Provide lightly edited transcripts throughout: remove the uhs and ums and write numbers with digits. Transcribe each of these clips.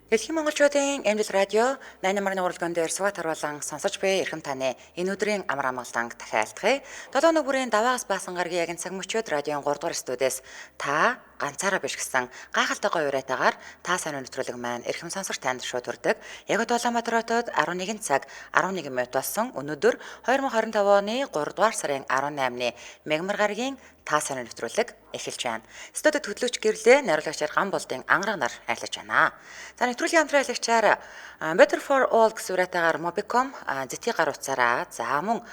Дэлхийн монголчуудын Эмнэл радио 88.3 уралдаан дээр Сугат харуулan сонсож буй эрхэм таны энэ өдрийн амар амгаланг дахиад айлтгая. 7 өнөг бүрийн даваагаас баасан гарагийн яг цаг мөчид радион 3 дугаар студиэс та ганцаараа биш гэсэн гайхалтай гоё уриатаагаар та сайн нэвтрүүлэг маань эрхэм сонсогч танд шууд хүрдэг. Яг одоо Улаанбаатар хотод 11 цаг 11 минут болсон. Өнөөдөр 2025 оны 3 дугаар сарын 18-ны мягмар гарагийн та сайн нэвтрүүлэг эхэлж байна. Студид хөтлөгч гэрлээ найруулагчаар Ган болдын ангараг нар ажиллаж байна. За нэвтрүүлгийн хамтран ажиллагчаар Better for All гэсэн уриатаагаар Mobicom ZT гар утсаараа за мөн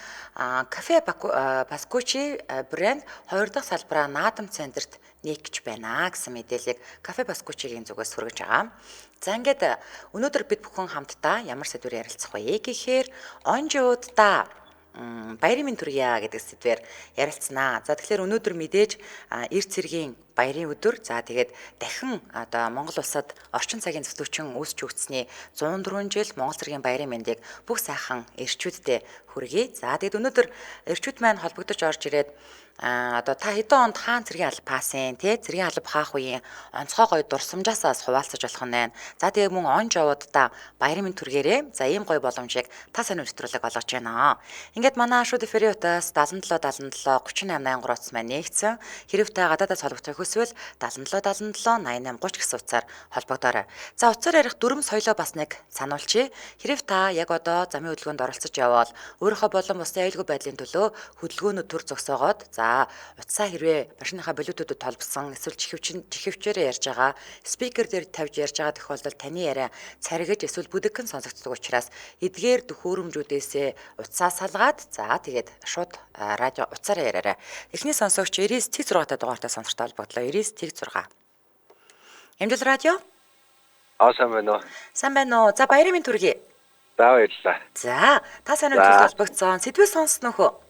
кафе Паскучи брэнд 2 дахь салбараа Наадам центрт нээх гэж байна гэсэн мэдээллийг кафе Паскучигийн зүгээс хүргэж байгаа. За ингээд өнөөдөр бид бүхэн хамтдаа ямар сэдвээр ярилцах вэ гэхээр онжуудаа баярын мэнд төргийа гэдэг сэдвээр ярилцсанаа. За тэгэхээр өнөөдөр мэдээж эр цэргийн баярын өдөр. За тэгээд дахин одоо Монгол улсад орчин цагийн зөвтгөчин үүсч өгсөний 104 жил Монгол цэргийн баярын мэндийг бүх сайхан эрчүүддээ хүргэе. За тэгээд өнөөдөр эрчүүд маань холбогдож орж ирээд одоо та хэдэн онд хаан цэргийн алба хаасан тий цэргийн алба хаах үеийн онцгой гоё дурсамжаасаа хуваалцаж болох нь байна. За тэгээ мөн он жовооддаа баярын мэнд төргээрээ. За ийм гоё боломжийг та сайн нэвтрүүлэг олгож байна. Ингээд манай шүд эфирийн утас 77 77 38 83 утас маань нэгдсэн. Хэрв та гадаадаас холбогдохыг хүсвэл 77 77 88 30 гэсэн утсаар холбогдоорой. За утсаар ярих дүрм соёлоо бас нэг сануулчихъя. Хэрв та яг одоо замын хөдөлгөөнд оролцож явбал өөрийнхөө болон бусдын аюулгүй байдлын төлөө хөдөлгөөнөө төр зогсоогоод за утсаа хэрвээ машиныхаа блютүүдэд холбосон эсвэл чихвчээрээ ярьж байгаа спикер дээр тавьж ярьж байгаа тохиолдолд таны яриа царигж эсвэл бүдэгхэн сонсогддог учраас эдгээр төхөөрөмжүүдээсээ утсаа салгаад за тэгээд шууд радио утсаараа яриарай. Эхний сонсогч 99 тэг 6 та дугаартай сонсогчтой холбогдлоо. 99 тэг 6. Эмдэл радио. Аа сайн байна уу? Сайн байна уу? За баярын мэнд төргий. За баярлалаа. За та сайн нэвтрүүлэгт холбогдсон. Сэдвээ сонссон уу?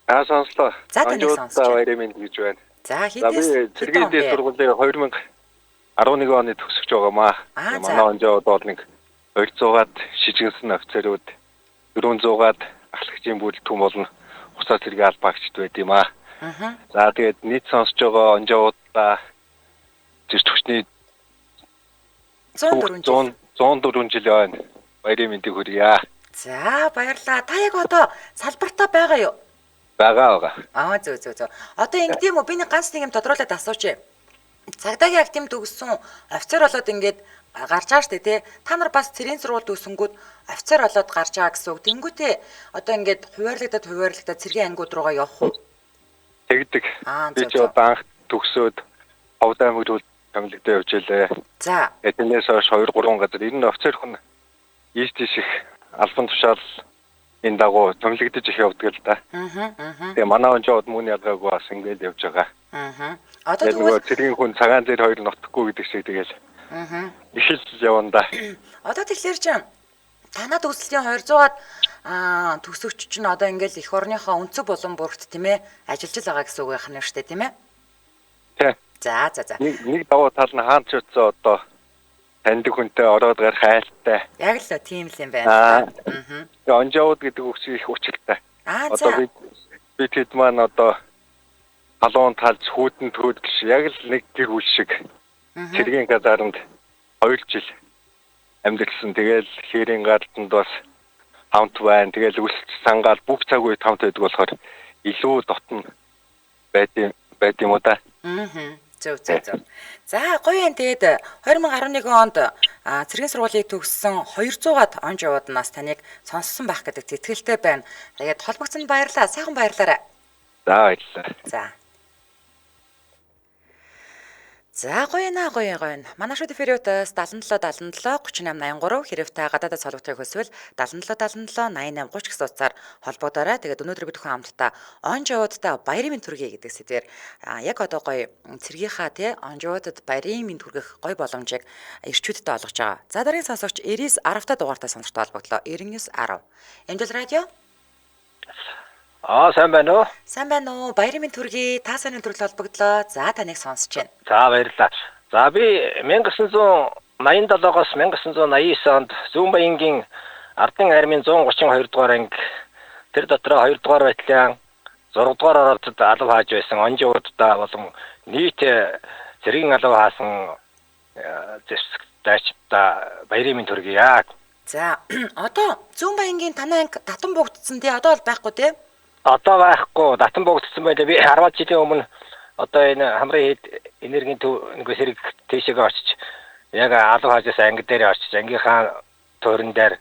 Аа сонслоо. За таныг сонсч байна. Баярын мэнд гэж байна. За хэдээс би цэргийн дээд сургуулийн 2011 оны төгсөж байгаамаа. Манай онжоод бол нэг 200-аад шижигнсэн офицерууд 400-аад ахлагчийн бүрэлдэхүүн болон хуцаа цэргийн албаагчд байд юм аа. За тэгээд нийт сонсож байгаа онжоодаа зэрч хүчний 104 жил 104 жил байна. Баярын мэндийг хүргье. За баярлалаа. Та яг одоо салбартаа байгаа юу? Байгаа. Аа зөв. Одоо ингэдэм үү? Би нэг ганц нэг юм тодруулаад асуучих. Цагдаагийн актив төгссөн офицер болоод ингээд гарч байгаа штэ тий. Та нар бас цэргийн сургууль төгсөнгүүд офицер болоод гарч байгаа гэсэн үг. Тэнгүүтээ одоо ингээд хуваарлагдаад цэргийн ангиуд руугаа явах уу? Тэгдэг. Би ч одоо анх төгсөөд Ховд аймаг руу томилогдоо явж илээ. За. Тэрнээс хойш 2 3 газар ер нь офицер хүн ийш тийш их албан тушаал энэ дагуу томилогдож их явдаг л да. Тэгээ манай онжоод мөн ялгаагүй бас ингээд явж байгаа. Одоо тэгвэл цэргийн хүн цагаан зэр хоёр нотохгүй гэдэг шиг тэгэл. Их л явна да. Одоо тэгэхээр чинь танаа төгслийн 200-аад төгсөгч чинь одоо ингээд эх орныхоо өнцөг болон бүрт тийм ээ ажиллаж л байгаа гэсэн үг байх нь шүү дээ тийм ээ. Тий. За. Нэг давуу тал нь хаан ч утсаа одоо таньдаг хүнтэй ороод гарах айлтай. Яг л тийм л юм байна. Тэгээ онжоуд гэдэг үг чинь их учиртай. Одоо би тэд маань одоо халуун талж хүүдэн төрөөд гэж яг л нэг гэр бүл шиг цэргийн казармд 2 жил амьдэрсэн. Тэгэл хээрийн гарданд бас хамт байна. Тэгэл үлч сангаал бүх цаг үед хамт байдаг болохоор илүү дотно байд юм уу да. Зөв. За гоё юм. Тэгээд 2011 онд цэргийн сургуулийг төгссөн 200-аад он жовооднаас таныг сонссон байх гэдэг зэтгэлтэй байна. Тэгээд холбогдсонд баярлалаа. Сайхан баярлаарай. За баярлалаа. За. За гоё наа. Манай шүд эфирийн утас 77 77 38 83 хэрв та гадаадаас холбогдохыг хүсвэл 77 77 88 30 гэсэн утсаар холбогдоорой. Тэгээд өнөөдөр бид бүхэн хамтдаа он жовооддаа баярын мэнд төргий гэдэг сэдвээр яг одоо гоё цэргийнхаа тий он жовоодод баярын мэнд хүргэх гоё боломжийг эрчүүдтэй олгож байгаа. За дараагийн сонсогч 99 10 та дугаартай сонсогчтой холбогдлоо. 99 10. Эмдэл радио. Аа сайн байна уу? Сайн байна уу? Баярын мэнд төргий. Та сайн төрөл холбогдлоо. За таныг сонсож байна. За баярлалаа. За би 1987-оос 1989 онд Зүүн Баянгийн Ардын армийн 132 дугаар анги тэр дотроо 2 дугаар батальон 6 дугаар оролцод алба хааж байсан. Онжуудаа болон нийт цэргийн алба хаасан зэвсэг дайчдаа Баярын минь төргийа. За одоо Зүүн Баянгийн танай анги татан буугдсан тий, одоо бол байхгүй тий? Одоо байхгүй, татан буугдсан байлаа. Би 10 жилийн өмнө одоо энэ хамрын хэд энергийн төв нэг сэрэг тийшээгээ очиж яг алуу хаажаас анги дээр очиж ангийнхаа туурин дээр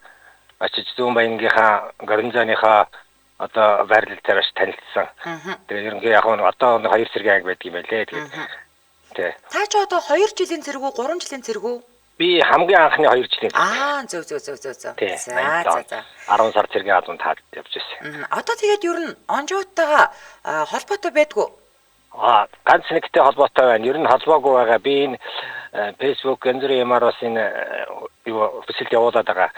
очиж Зүүн Баянгийнхаа гарнизоныхаа одоо байрлал дээр очиж танилцсан. Тэгээ ерөнхий яг нь одоо нэг 2 цэргийн анги байдаг юм байлээ. Тэгээд тий. Та ч одоо 2 жилийн цэрэг үү, 3 жилийн цэрэг үү? Би хамгийн анхны 2 жилийн. Аа, зөв. За. 10 сар цэргийн албанд таад явж байсан. Одоо тэгээд ер нь онжууттайгаа холбоотой байдгүй? Аа, ганц нэгтэй холбоотой байна. Ер нь холбоогүй байгаа. Би энэ Facebook янз бүрийн юмар бас энэ юу хүсэлт явуулаад байгаа.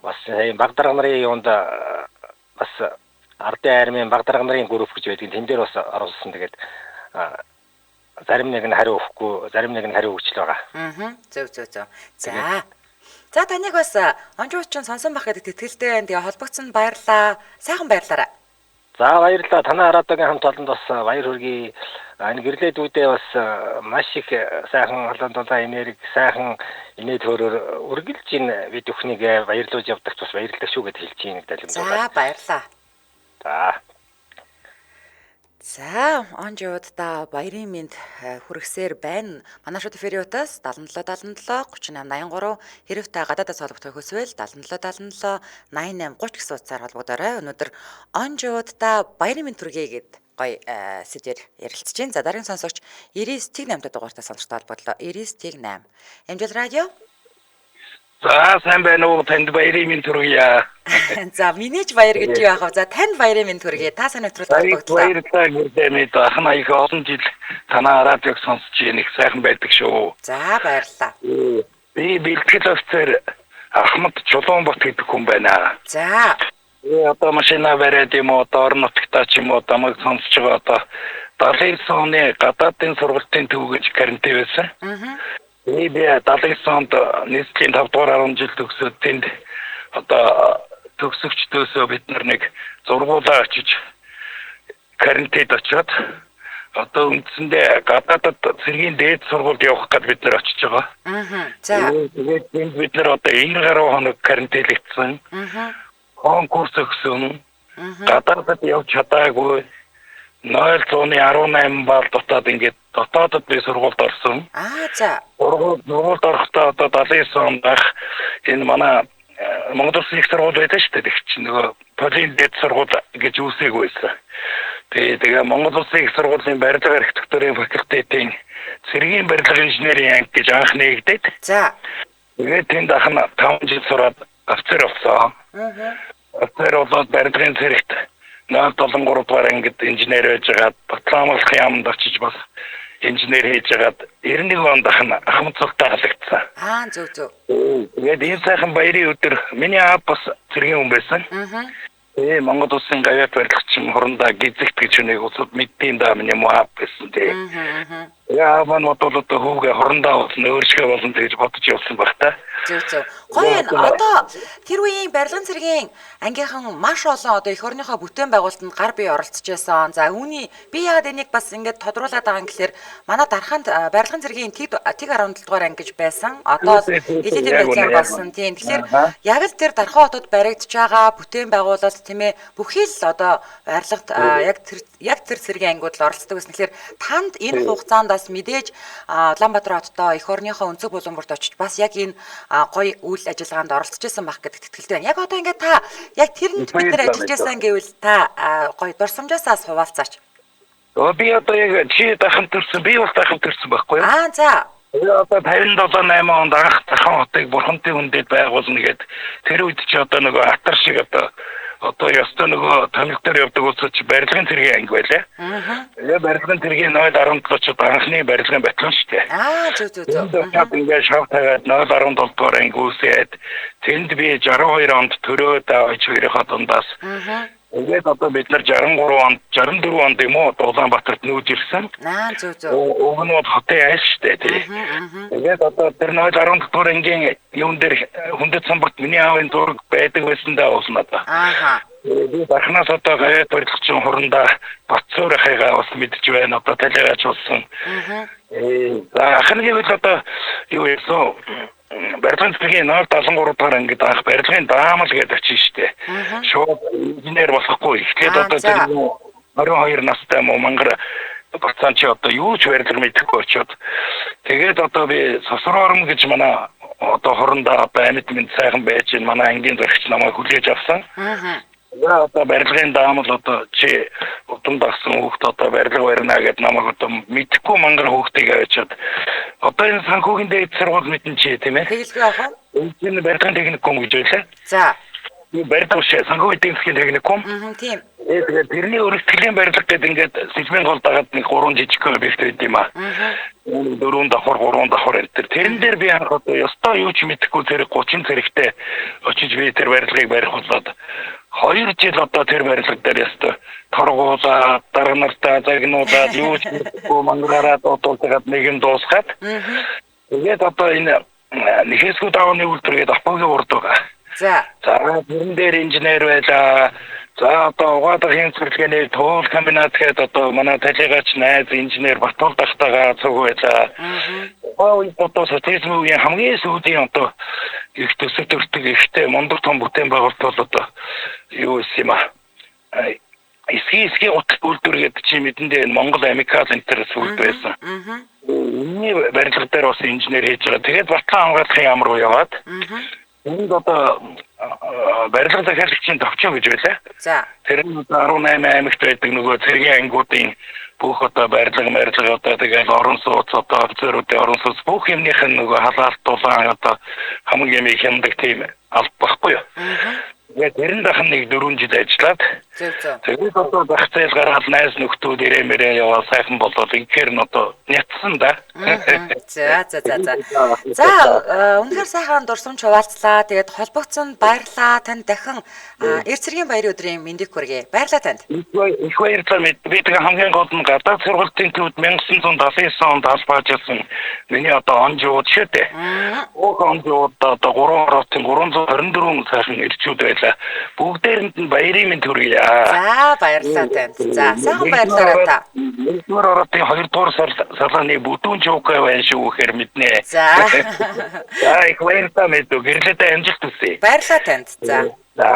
Бас энэ баг дарга нарын юунд бас ардын армийн баг дарга нарын групп гэж байдаг. Тэн дээр бас оруулсан. Тэгээд зарим нэг нь хариу өгөхгүй, зарим нэг нь хариу өгч л байгаа. Зөв. За. За таныг бас онжууч чинь сонсон байх гэдэг тэтгэлтэй байна. Тэгээ холбогдсон баярлаа. Сайхан баярлаарай. За баярлалаа. Танай радиогийн хамт олонд бас баяр хүргэе. Энэ гэрлээ дүүдээ бас маш их сайхан халуун дулаан энерги, сайхан инээд хөөрөөр үргэлж энэ бид бүхнийг баярлуулж явдагт бас баярлалаа шүү гэж хэлж байна далимдуулаад. За баярлалаа. За. За, онжуудаа баярын мэнд хүргэсээр байна. Манай шууд эфириутаас 77 77 38 83 хэрв та гадаадаас холбогдохыг хүсвэл 77 77 88 30 гэсэн утсаар холбогдоорой. Өнөөдөр онжуудаа баярын мэнд хүргэе гэд гоё сэдвээр ярилцж байна. За дараагийн сонсогч 99 тэг 8 дугаартай сонсогчтой холбогдлоо. 99 тэг 8. Амжил радио. За сайн байна уу? Танд баярын мэнд хүргье. За миний ч баяр гэж юу яах вэ? За танд баярын мэнд хүргье. Та сайн нэвтрүүлэлт холбогдлоо. Баярлалаа гэрдээ. Ахна их олон жил танай радиог сонсч их сайхан байдаг шүү. За баярлалаа. Би бэлтгэл офицер Ахмад Чулуунбат гэдэг хүн байна. За. Би одоо машина бариад юм уу, одоо орон нутагтаа ч юм уу дамаг сонсож байгаа одоо 79 оны гадаадын сургалтын төв гэж карантин байсан. Би 79 онд нийслэлийн 5 дугаар 10 жил төгсөөд тэнд одоо төгсөгчдөөсөө бид нар нэг зургуулаа очиж карантинд очиод одоо үндсэндээ гадаадад цэргийн дээд сургуульд явах гээд бид нар очиж байгаа. За. Тэгээд тэнд бид нар одоо 90 гаруй хоног карантинлэгдсэн. Конкурс өгсөн. Гадаадад явж чадаагүй. 0.18 балл дутаад ингээд дотоодод би сургуульд орсон. Аа за. Сургуульд орохдоо одоо 79 онд ах энэ манай Монгол Улсын их сургууль байдаг шүү дээ. Тэг чинь нөгөө полийн дээд сургууль гэж үүсээгүй байсан. Тэгээ Монгол Улсын их сургуулийн барилга архитектурын факультетийн цэргийн барилга инженерийн анги гэж анх нэгдээд. За. Тэгээд тэнд ах нь 5 жил сураад офицер болсон. Офицер болоод барилгын цэрэгт 073 дугаар ангид инженер байж байгаад Батламалх яамд очиж бас инженер хийж байгаад 91 онд ах нь Ахмад цогтой халагдсан. Аа зөв. Тэгээд энэ сайхан баярын өдөр миний аав бас цэргийн хүн байсан. Тэгээ Монгол Улсын гавьяат барилгачин хурандаа гизэгт гэж хүнийг усуд мэддэм да миний аав байсан тий. Тэгээ аав маань бодвол одоо хүүгээ хурандаа болно, өөршгөө болно гэж бодож явсан баг та. Зөв. Гоё энэ одоо тэр үеийн барилгын цэргийн ангийнхан маш олон одоо эх орныхоо бүтээн байгуулалтанд гар бие оролцож байсан. За үүний би яагаад энийг бас ингээд тодруулаад байгаа юм гэхэлэр манай дарханд барилгын цэргийн тэг 17 дугаар анги гэж байсан. Одоо элитийн байдлаар болсон. Тийм. Тэгэхээр яг л тэр дархан хотод баригдаж байгаа бүтээн байгуулалт тийм ээ бүхий л одоо барилгад яг тэр цэргийн ангиуд л оролцдог байсан. Тэгэхээр танд энэ хугацаанд бас мэдээж Улаанбаатар хотдоо эх орныхоо өнцөг булан бүрт очиж бас яг энэ гоё үйл ажиллагаанд оролцож исэн байх гэдэг итгэлтэй байна. Яг одоо ингээд та яг тэрэнд бид нар ажиллаж байсан гэвэл та гоё дурсамжаасаа хуваалцаач. Би одоо яг чи дахин төрсөн, би бас дахин төрсөн байхгүй юу? Аа за. Би одоо 57 8 онд анх дахин хотыг бурхантай хүндэд байгуулна гэд тэр үед чи одоо нөгөө атар шиг одоо ёстой нөгөө томилт дээр явдаг улсууд чи барилгын цэргийн анги байлаа. Тэгээ барилгын цэргийн 0.17 ч одоо анхны барилгын батальон шүү дээ. Аа зөв. Тэнд ингээд шав тавиад 0.17 дугаар анги үүсээд тэнд би 62 онд төрөөд авч хоёрынхоо дундаас. Тэгээд одоо бид нар 63 онд 64 онд юм уу Улаанбаатарт нүүж ирсэн. Аа зөв. Уг нь бол хотын айл шүү дээ тий. Тэгээд одоо тэр 0.17 дугаар ангийн юун дээр хүндэт самбарт миний аавын зураг байдаг байсан даа уулна одоо. Ааха. Би дархнаас одоо гавьяат барилгачин хурандаа Батцуур ахыгаа бас мэдж байна. Одоо талигач болсон. За ах нь гэвэл одоо юу яасан барилгын цэцгийн 073 дугаар ангид анх барилгын даамал гэдэг очив штэ. Шууд инженер болохгүй. Эхлээд одоо тэр 22 настай мó мангар бацаан чи одоо юу ч барилга мэдэхгүй очиод тэгээд одоо би сосрорм гэж манай одоо хорондоо одоо амьд мэд сайхан байж энэ манай ангийн зөрөгч намайг хүлээж авсан. За одоо барилгын даамал одоо чи удам дагсан хүүхд одоо барилга барина гэд намайг одоо мэдэхгүй мангар хүүхдийг авчиад одоо энэ санхүүгийн дээд сургууль мэдэн чи тийм ээ. Тэгэлгүй яах вэ? Энэ барилгын техникум гэж байлаа. За. Барилга биш санхүүгийн эдийн засгийн техникум. Тийм. Тэгээд тэрний өргөтгөлийн барилга гэдэг ингээд сэжмийн гол дагаад нэг 3 жижиг объект байд юм аа. 4 давхар 3 давхар энэ төр. Тэрэн дээр би анх одоо ёстой юу ч мэдэхгүй зэрэг 30 зэрэгтэй очиж би тэр барилгыг барих болоод 2 жил одоо тэр барилга дээр ёстой торгуулаад дарга нартаа загнуулаад юу ч мэдэхгүй мангараараа дуудуулаад нэг юм дуусгаад. Тэгээд одоо энэ нэхэсгүү давааны үйлдвэр гэдэг Апогийн урд байгаа. За. За тэрэн дээр инженер байлаа. За одоо угаадах цэцэрлэгээний туул комбинат гэдэг одоо манай талигаач найз инженер Батул дахтайгаа цуг байлаа. Тухайн үед одоо социализм үеийн хамгийн сүүлийн одоо их төсөв төртөг ихтэй мундаг том бүтээн байгуулалт бол одоо юу исэн юм аа. Эсгийн утга үйлдвэр гэдэг чи мэдэндээ энэ Монгол Амикал энэ сүлд байсан. Энэний барилга дээр бас инженер хийж байгаа. Тэгээд Батлан хамгаалахын яам руу яваад. Энд одоо барилга захиалагчийн товчоо гэж байлаа. За. Тэр нь одоо 18 аймагт байдаг нөгөө цэргийн ангиудын бүх одоо барилга одоо тэгэл орон сууц одоо офицеруудын орон сууц бүх юмных нь нөгөө халаалт дулаан одоо хамаг юмыг хямдаг тийм алба баггүй юу. Тэгээд тэрэн дахин нэг 4 жил ажиллаад. Зөв зөв. Тэгээд одоо зах зээл гараад найз нөхдүүд ирэмээрээ яваа сайхан болоод инхээр нь одоо нятсан да. За за за за. За үнэхээр сайхан дурсамж хуваалцлаа. Тэгээд холбогдсон баярлаа. Танд дахин эр цэргийн баярын өдрийн мэндийг хүргэе. Баярлалаа танд. Их баярлалаа. Би тэгээ хамгийн гол нь гадаад сургалтын төвд 1979 онд албаажсэн миний одоо онжууд шүү дээ. Уг онжууд одоо 3 оротын 324 сайхан ирчүүд байлаа. Бүгдээрэнд нь баярын мэнд хүргэе. За баярлалаа танд. За сайхан баярлалаа та. 1-р оротын 2-р салааны бүдүүн чуукай байна шүү гэхээр мэднэ. За. За их баярлалаа мэдүү. Гэрлээдээ амжилт хүсье. Баярлалаа танд. За. За.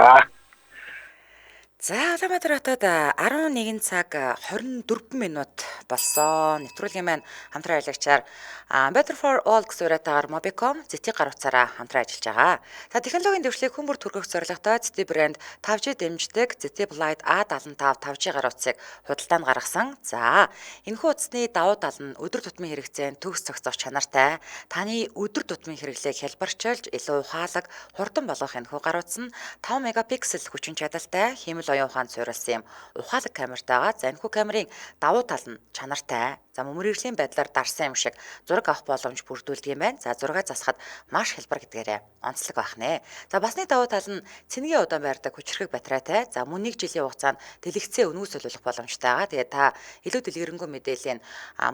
За Улаанбаатар хотод 11 цаг 24 минут болсон. Нэвтрүүлгийн маань хамтран ажиллагчаар Better for All гэсэн уриатаагаар Mobicom ZTE гар утсаараа хамтран ажиллаж байгаа. За технологийн дэвшлийг хүмүүр хүргэх зорилготой ZTE брэнд 5G дэмждэг ZTE Blade A75 5G гар утсыг худалдаанд гаргасан. За энэхүү утасны давуу тал нь өдөр тутмын хэрэгцээнд төгс зохицох чанартай. Таны өдөр тутмын хэрэглээг хялбарчилж илүү ухаалаг, хурдан болгох энэхүү гар утас нь 5 мегапиксел хүчин чадалтай, хиймэл оюун ухаанд суурилсан юм ухаалаг камертайгаа. За энэхүү камерын давуу тал нь чанартай. За мөрөөрлийн байдлаар дарсан юм шиг зураг авах боломж бүрдүүлдэг юм байна. За зураг засахад маш хялбар гэдгээрээ онцлог байх нэ. За бас нэг давуу тал нь цэнгийн удаан байрдаг хүчирхэг батарейтай. За мөн 1 жилийн хугацаанд дэлгэцээ үнэгүй солиулах боломжтой байгаа. Тэгээд та илүү дэлгэрэнгүй мэдээллийг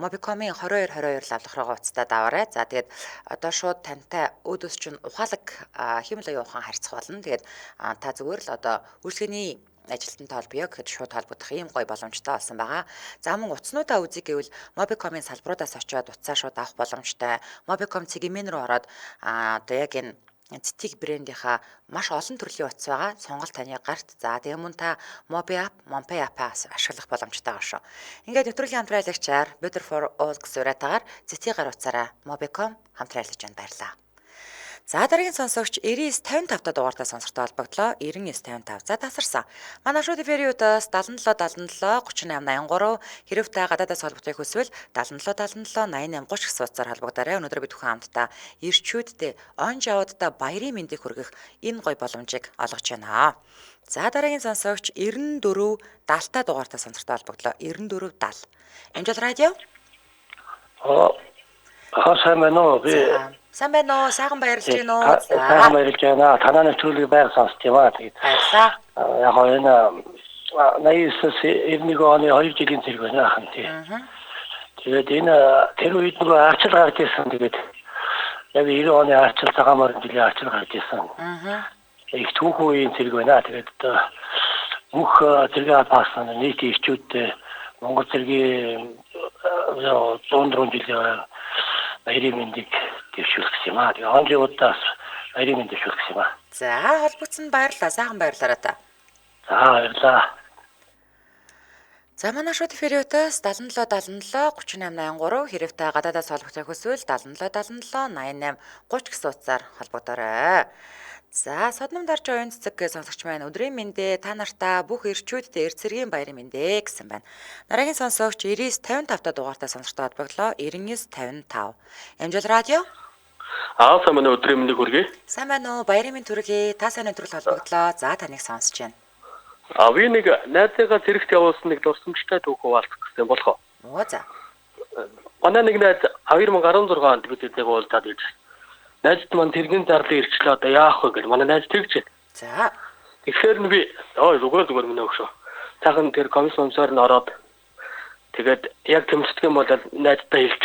Mobicom-ийн 22 22 лавлах руугаа уцтаад аваарай. За тэгээд одоо шууд тантай өөдөөс чинь ухаалаг хиймэл оюун ухаан харьцах болно. Тэгээд та зүгээр л одоо үйлчлэгээний ажилтнтай холбоё гэхэд шууд холбогдох ийм гоё боломжтой болсон байгаа. За мөн утаснуудаа үзье гэвэл Mobicom-ийн салбаруудаас очиод утсаа шууд авах боломжтой. Mobicom цэгмэн рүү ороод одоо яг энэ ZTE брендийнхаа маш олон төрлийн утас байгаа. Сонголт таны гарт. За тэгээ мөн та Mobi app, Monpay app-аа ашиглах боломжтой байгаа шүү. Ингээд нэвтрүүлгийн хамтран ажиллагчаар Better for All гэсэн уриатаагаар ZTE гар утсаараа Mobicom хамтран ажиллаж байна. Баярлалаа. За дараагийн сонсогч 9955 та дугаартай сонсогчтой холбогдлоо. 9955. За тасарсан. Манай шууд эфирийн утас 77 77 38 83 хэрв та гадаадаас холбогдохыг хүсвэл 77 77 88 30 гэсэн утсаар холбогдоорой. Өнөөдөр бид бүхэн хамтдаа ирчүүддээ он жавуудаа баярын мэндийг хүргэх энэ гоё боломжийг олгож байна. За дараагийн сонсогч 94 70 та дугаартай сонсогчтой холбогдлоо. 94 70. Амжил радио. Сайн байна уу? Би Сайн байна уу? Сайхан баярлж байна уу? Сайхан баярлж байна. Танаа нэвтрүүлгийг байга сонсч юм аа. Тэгээд баярлалаа. Яг гоо энэ 89-с 91 оны 2 жилийн зэрэг байна ахын тий. Тэгээд энэ тэр үед нөгөө арчил гарч ирсэн. Тэгээд яг 90 оны арчил цагаан морин жилийн арчил гарч ирсэн. Их түүхэн үеийн зэрэг байна. Тэгээд одоо бүх зэргийн албаасан нийт ирчүүдтэй Монгол зэргийн 104 жилийн баярын мэндийг дэвшүүлэх гэсэн юм аа. Тэгээ онжуудаас баярын мэнд дэвшүүлэх гэсэн юм аа. За, холбогдсон баярлалаа. Сайхан баярлалаа та. За, баярлалаа. За, манай шууд эфириотоос 77 77 38 83 хэрэг та гадаадаас холбогдох хүсвэл 77 77 88 30 гэсэн утсаар холбогдоорой. За, содном дарж оюун цэцэг гэж сонсогч маань өдрийн мэндэ та нартаа бүх эрчүүддээ эр цэргийн баярын мэндэ гэсэн байна. Дараагийн сонсогч 99 55 та дугаартай сонсогчтой холбогдлоо. 99 55. Амжил радио. Аа, сайн байна уу, өдрийн мэндийг хүргэе. Сайн байна уу, баярын мэнд хүргэе. Та сайн өдрөл холбогдлоо. За, таныг сонсож байна. А би нэг найзыгаа зэрэгт явуулсан нэг дурсамжтай түүх хуваалцах гэсэн болох уу? Оо за. Манай нэг найз 2016 онд бид эднийг уулзаад ирж. Найзд маань тэргийн зарлыг ирчлээ, одоо яах вэ гэж манай найз тэгж. За. Тэгэхээр нь би ой зүгээр миний өгшөө. Цаахан тэр комисс момсоор нь ороод тэгээд яг тэмцдэг юм бол найздаа хэлж.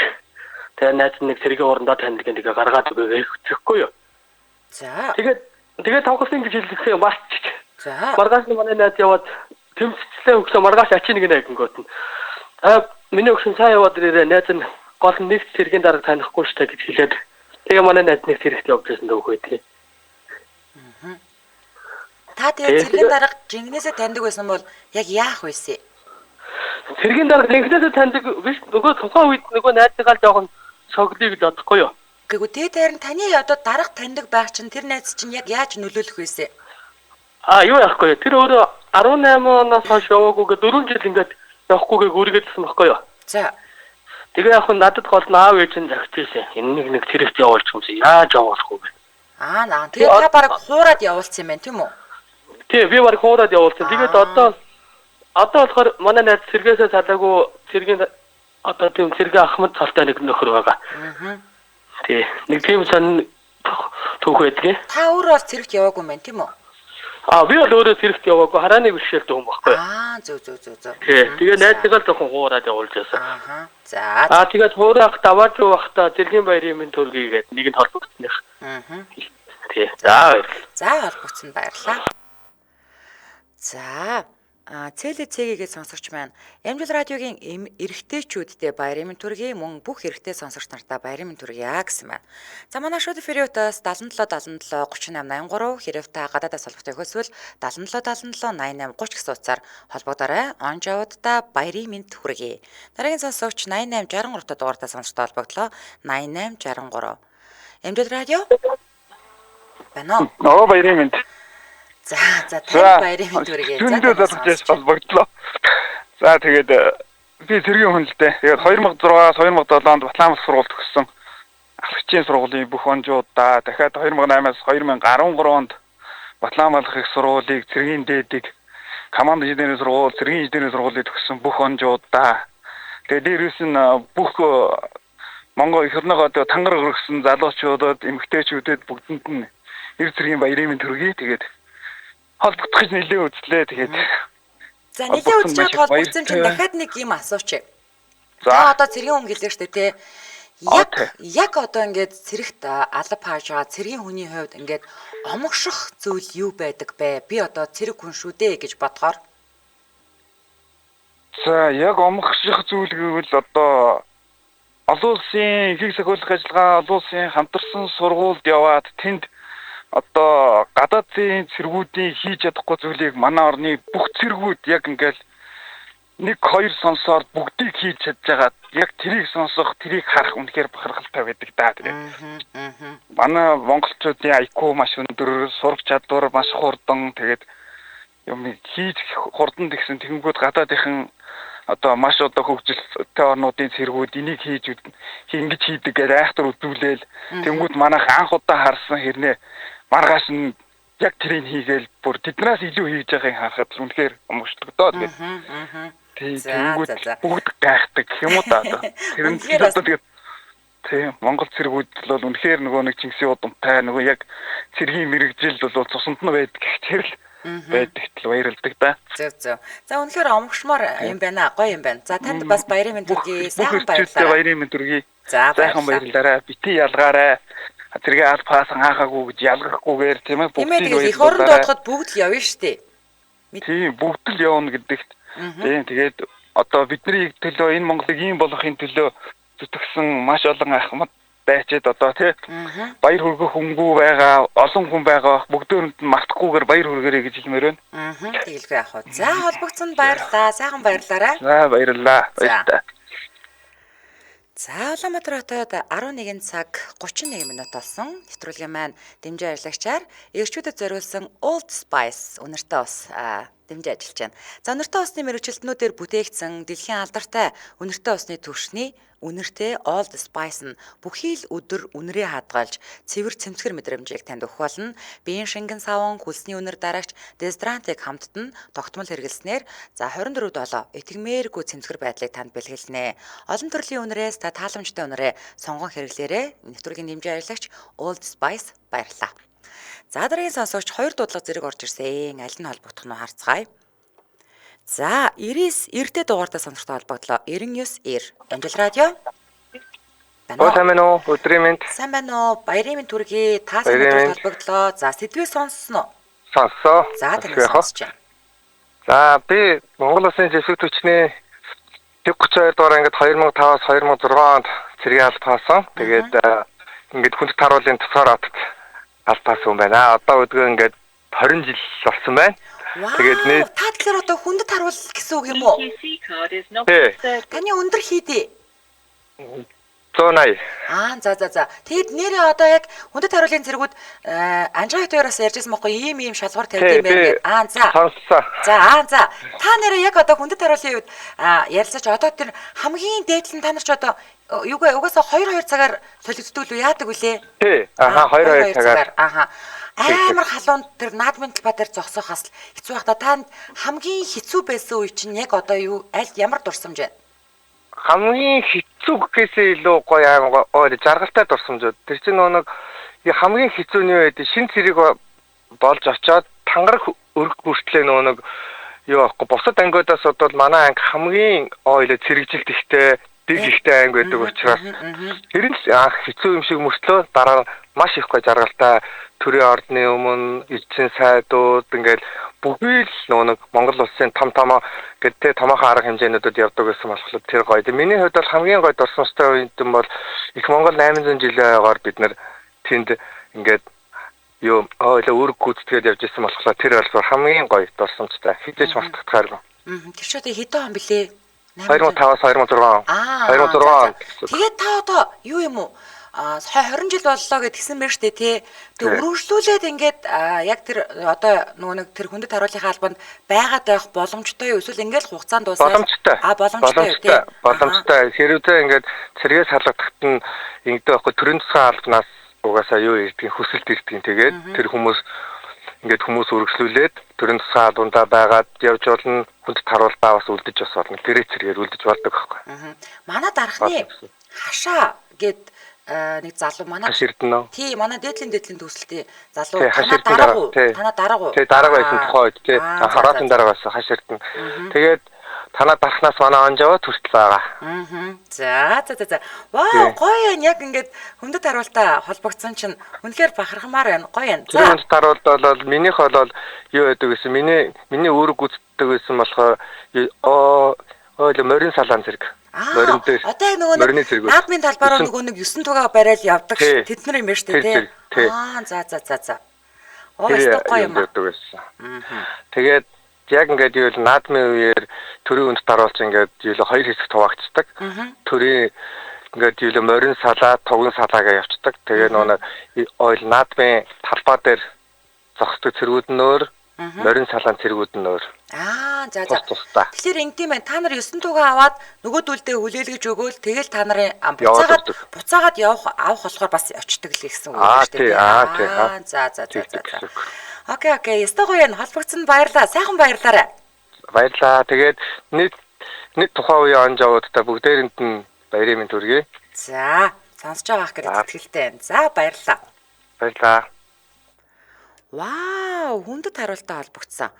Тэгээд найз нэг цэргийн урандаа таньдаг нэг гаргаад өгөө гэхгүй юу? За. Тэгээд тавхсан гэж хэлсэн марчч. За. Маргааш нь манай найз яваад тэмцэлээ өгсөн, маргааш ачин гинэ гингүүт нь. Аа, миний өгсөн сайн яваад ирээрээ, найз нь гол нь нэг цэргийн дарга танихгүй штэ гэж хэлээд тэгээ манай найз нэг цэрэгт явж байсан дөө хөө. Та тэгээ цэргийн дарга жинхнээсээ таньдаг байсан бол яг яах вэ? Цэргийн дарга жинхнээсээ таньдаг биш, нөгөө тухайн үед нөгөө найзыгаа л жоохон шоглоё гэж бодохгүй юу? Гэвь тэгээд харин таны одоо дарга таньдаг байх чинь тэр найз чинь яг яаж нөлөөлөх вэ? А юу яахгүй, тэр өөрөө 18 оноос хойш яваагүйгээ 4 жил ингээд явахгүйгээ гүргээдсэн байхгүй юу? За. Тэгээ яг нь надад гол нь аав ээж нь загч ийсэн. Энэ нэг цэрэгт явуулчих юмсан. Яаж явуулах вэ? Аа, наа. Тэгээ та бараг хуураад явуулсан юм байна, тийм үү? Тий, би бараг хуураад явуулсан. Тэгээд одоо болохоор манай найз цэргээсээ салаагүй цэргийн одоо тийм цэргийн ахмад цалтай нэг нөхөр байгаа. Аа. Тий, нэг тийм сонин түүх байдгийг. Та өөрөө бол цэрэгт яваагүй юм байна, тийм үү? А би бол өөрөө цэрэгт яваагүй, харааны бэрхшээлтэй хүн байхгүй. Аа, зөв. Тий, тэгээ найзыгаа л жоохон хуураад явуулж байсан. Аа. За. Аа, тэгээд хуурах давааж байхдаа цэргийн баярын минь төргий гээд нэг нь холбогдсоных. Аа. Тий. За, баярлалаа. За, холбогдсон баярлалаа. За, Цэлэ цэгээ сонсогч маань Амжил радиогийн эрэгтэйчүүддээ баярын мэнд төргий, мөн бүх эрэгтэй сонсогч нартаа баярын мэнд төргийа гэсэн байна. За, манай шууд эфириотоос 77 77 38 83 хэрэг та гадаадаас холбогдох хүсвэл 77 77 88 30 гэсэн утсаар холбогдоорой. Он жавуудаа баярын мэнд хүргэе. Дараагийн сонсогч 88 63 та дугаартай сонсогчтой холбогдлоо. 88 63. Амжил радио. Байна уу? Оо, баярын мэнд. За, тань баярын мэнд хүргэе. За, залгаж холбогдлоо. За, тэгээд би цэргийн хүн л дээ. Тэгээд 2006-аас 2007 онд Батлаамал сургуульд төгссөн. Алхачийн сургуулийн бүх онжуудаа дахиад 2008-аас 2013 онд Батлаамал их сургуулийг, цэргийн дээдийг, команд инженерийн сургууль, цэргийн инженерийн сургуулийг төгссөн бүх онжуудаа. Тэгээд дээрээс нь бүх Монгол эх орныгоо тангар өргөсөн залуучуудад, эмэгтэйчүүдэд бүгдэнд нь эр цэргийн баярын мэнд хүргэе. Тэгээд холбогдох гэж нэлээд үзлээ. Тэгээд за, нэлээд үзэж байгаад холбогдсон чинь дахиад нэг юм асууч. За, одоо цэргийн хүн гэлээ штэ тий. Яг одоо ингээд цэрэгт алба хааж байгаа цэргийн хүний хувьд ингээд омогших зүйл юу байдаг бэ? Би одоо цэрэг хүн шүү дээ гэж бодохоор. За, яг омогших зүйл гэвэл одоо олон улсын ихэнх сахиулах ажиллагаа, олон улсын хамтарсан сургуульд яваад тэнд одоо гадаадын цэргүүдийн хийж чадахгүй зүйлийг манай орны бүх цэргүүд яг ингээл нэг хоёр сонсоор бүгдийг хийж чадж байгаа. Яг тэрийг сонсох, тэрийг харах үнэхээр бахархалтай байдаг даа. Тэгээд манай монголчуудын IQ маш өндөр, сурах чадвар маш хурдан, тэгээд юм хийж хурдан гэсэн тэгэнгүүт гадаадынхан одоо маш одоо хөгжилтэй орнуудын цэргүүд энийг хийж ингэж хийдэг гэж айхтар үзүүлээл тэнгүүд манайх анх удаа харсан хэрнээ маргааш нь яг тэрийг хийгээл бүр тэднээс илүү хийж байгааг харахад үнэхээр омогшдог доо. Тэгээд тэнгүүд бүгд гайхдаг гэх юм уу да. Тэр нь одоо тэгээд тийм Монгол цэргүүд бол үнэхээр нөгөө нэг Чингисийн удамтай нөгөө яг цэргийн мэрэгжил бол цусанд нь байдаг гэх тэр л байдагт л баярлдаг да. Зөв зөв. За үнэхээр омгшмоор юм байна. Гоё юм байна. За танд бас баярын мэнд хүргэе. Сайхан баярлалаа. Баярын мэнд хүргэе. За сайхан баярлалаа. Бити ялгаарай. Зэрэг аль паасан хаахаагүй гэж ялгахгүйгээр тийм ээ бүгдийг баярлалаа. Их оронд бодоход бүгд л явна шүү дээ. Тийм бүгд л явна гэдэгт. Тийм тэгээд одоо бидний төлөө энэ Монголыг ийм болгохын төлөө зүтгэсэн маш олон ахмад дайчид одоо тий баяр хүргэх хүнгүй байгаа, олон хүн байгаа. Бүгдөөрэнд нь мартахгүйгээр баяр хүргээрэй гэж хэлмээр байна. Тэгэлгүй яах вэ? За холбогдсонд баярлалаа. Сайхан баярлалаарай. За баярлалаа. Баяртай. За Улаанбаатар хотод 11 цаг 31 минут болсон. Нэвтрүүлгийн маань дэмжин ажиллагчаар эрчүүдэд зориулсан Old Spice үнэртэй ус дэмжин ажиллаж байна. За үнэртэй усны мэргэжилтнүүдээр бүтээгдсэн дэлхийн алдартай үнэртэй усны түвшний үнэртэй Old Spice нь бүхий л өдөр үнэрээ хадгалж цэвэр цэмцгэр мэдрэмжийг танд өгөх болно. Биеийн шингэн саван, хөлсний үнэр дарагч дезодорантыг хамтд нь тогтмол хэрэглэснээр за 24/7 итгэмээргүй цэмцгэр байдлыг танд бэлгэлнэ. Олон төрлийн үнэрээс та тааламжтай үнэрээ сонгон хэрэглээрэй. Нэвтрүүлгийн дэмжин ажиллагч Old Spice баярлалаа. За дараагийн сонсогч 2 дуудлага зэрэг орж ирсэн. Аль нь холбогдох нь харцгаая. За 99 90-тэй дугаартай сонсогчтой холбогдлоо. 99 90. Амжил радио. Байна уу? Сайн байна уу? Өдрийн мэнд. Сайн байна уу? Баярын мэнд хүргэе. Та сонсогчтой холбогдлоо. За сэдвээ сонссон уу? Сонссон. За тань сонсч байна. За би Монгол Улсын зэвсэг түвшний 32 дугаар ангид 2005-аас 2006 онд цэргийн алба хаасан. Тэгээд ингээд хүндэт харуулын тусгаар хотод албаасан юм байна. Одоо өдгөө ингээд 20 жил болсон байна. Тэгээд нэ та тэгэхээр одоо хүндэт харуул гэсэн үг юм уу? Тий. Таны өндөр хийдээ 180. Аа за за за. Тэгэд нэрээ одоо яг хүндэт харуулын цэргүүд Анжаа хоёроос ярьжсэн байхгүй ийм шалгуур тавьд юм байна гэдэг. Аа за. Сонссон. За аа за. Та нэрээ яг одоо хүндэт харуулын үед ярилцаж одоо тэр хамгийн дээдл нь та нар ч одоо юугаа угаасаа 2-2 цагаар солигддог л үү яадаг вүлээ? Тий. Аха 2-2 цагаар. Аха. Амар халуун тэр наадмын талбай дээр зогсоохоос л хэцүү байх та. Танд хамгийн хэцүү байсан үе чинь яг одоо юу аль ямар дурсамж байна? Хамгийн хэцүү гэхээсээ илүү гоё амар гоё жаргалтай дурсамжууд. Тэр чинь нэг хамгийн хэцүү нь юу гэдэг шин цэрэг болж очоод тангараг өрг хүртлээ нөгөө нэг юу аахгүй бусад ангиудаас бол манай анги хамгийн ойлоо цэрэгжилт ихтэй дэг ихтэй анги байдаг учраас тэр нь анх хэцүү юм шиг мөртлөө дараа нь маш их гоё жаргалтай төрийн ордны өмнө элчин сайдууд ингээл бүхий л нөгөө нэг Монгол улсын том томоо гэдэг томоохон арга хэмжээнүүдэд явдаг байсан болохоор тэр гоё. Тэгээ миний хувьд бол хамгийн гоё дурсамжтай үед нь бол их Монгол 800 жилийн ойгоор бид нэр тэнд ингээд юу ойлоо үүрэг гүйцэтгээд явж исэн болохоор тэр бол хамгийн гоё дурсамжтай. Хизээч мартагдахааргүй. Тэр ч одоо хэдэн он блэ? 2005-аас 2006 он. 2006 он. Тэгээд та одоо юу юм уу? 20 жил боллоо гэд гисэн мэр штэ тий. Тэг өргөжлүүлээд ингээд яг тэр одоо нөгөө нэг тэр хүндэт харуулынхаа албанд байгаад байх боломжтой юу? Эсвэл ингээд хугацаанд дуусаад боломжтой. Боломжтой тий. Боломжтой. Хэрвээ ингээд цэргээс халагдахад нь ингэдэг байхгүй төрийн тусгай албанаас угаасаа юу ирдгийг хүсэлт ирдгийг тэгээд тэр хүмүүс ингээд хүмүүс өргөжлүүлээд төрийн тусгай албандаа байгаад явж болно. Хүндэт харуултаа бас үлдэж бас болно. Гэрээ цэргээр үлдэж болдог байхгүй. Манай дархны хашаа гэд нэг залуу манай Хаш Эрдэнэ. Тий, манай дээдлийн төгсөлтийн залуу танаа дарга уу? Танаа дарга уу? Тий, дарга байсан тухайн үед тий. Хороотын дарга байсан Хаш Эрдэнэ. Тэгээд танаа дархнаас манай онжоо төртөл байгаа. За за за. Вау, гоё юм. Яг ингээд хүндэт харуултаа холбогдсон чинь үнэхээр бахархмаар байна. Гоё юм. За. Хүндэт харуулт бол минийх бол юу байдаг гэсэн миний үүрэг гүйцэтгэдэг байсан болохоор оо морин салаан зэрэг. Морин дээр. Одоо яг нөгөө нэг наадмын талбай руу нөгөө нэг 9 тугаа барайл явдаг тэд нар юм байна шүү дээ тий. Аа за за за за. Оо өстой гоё юм. Тэгээд яг ингээд юу л наадмын үеэр төрийн хүнд даруулж ингээд юу л хоёр хэсэгт хуваагддаг. Төрийн ингээд юу л морин салаа, туган салаагаа явцдаг. Тэгээ нөгөө ойл наадмын талбай дээр зогсдог цэргүүд нь өөр, морин салаан цэргүүд нь өөр. Аа за за. Тэгэхээр ингэдэм байх. Та нар 9 тугаа аваад нөгөөдөлдөө хүлээлгэж өгөөл тэгэл та нарын буцаагаад явах авах болохоор бас очдөг л гэсэн үг шүү дээ. Аа за за за за. Окей, окей. Ёстой гоё юм. Холбогдсон баярлаа. Сайхан баярлаарай. Баярлаа. Тэгээд нэг тухайн үеийн он жавуудтай бүгдээрэнд нь баярын мэнд хүргэе. За, сонсож байгаа ах гэдэг итгэлтэй байна. За, баярлаа. Баярлаа. Вау, хүндэт хариултаа холбогдсон.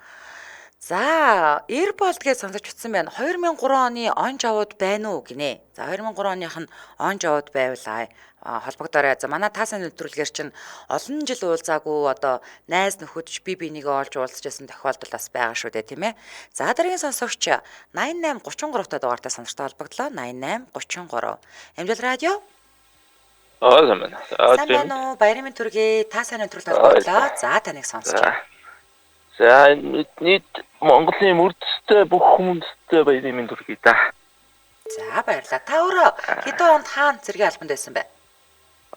За, Airbolt гэж сонсож утсан байна. 2003 оны он жавууд байна уу гинэ. За, 2003 оных нь он жавууд байвал холбогдоорой. За, манай таасан нэвтрүүлгээр чинь олон жил уулзаагүй одоо найз нөхөдч би бинийгээ олж уулзаж байсан тохиолдол бас байгаа шүү дээ, тийм ээ. За, дараагийн сонсогч 8833 та дугаартай сонсогчтой холбогдлоо. 8833. Амжил радио. Аа сайн байна. Сайн байна уу? Баярын мэнд төргий. Та сайн өдрөлт холбогдлоо. За таныг сонсож байна. За нийт Монголын мөрдөстэй бүх хүмүүстээ баярын мэнд төргий да. За баярлалаа. Та өөрөө хэдэн онд хаана цэргийн албанд байсан бэ?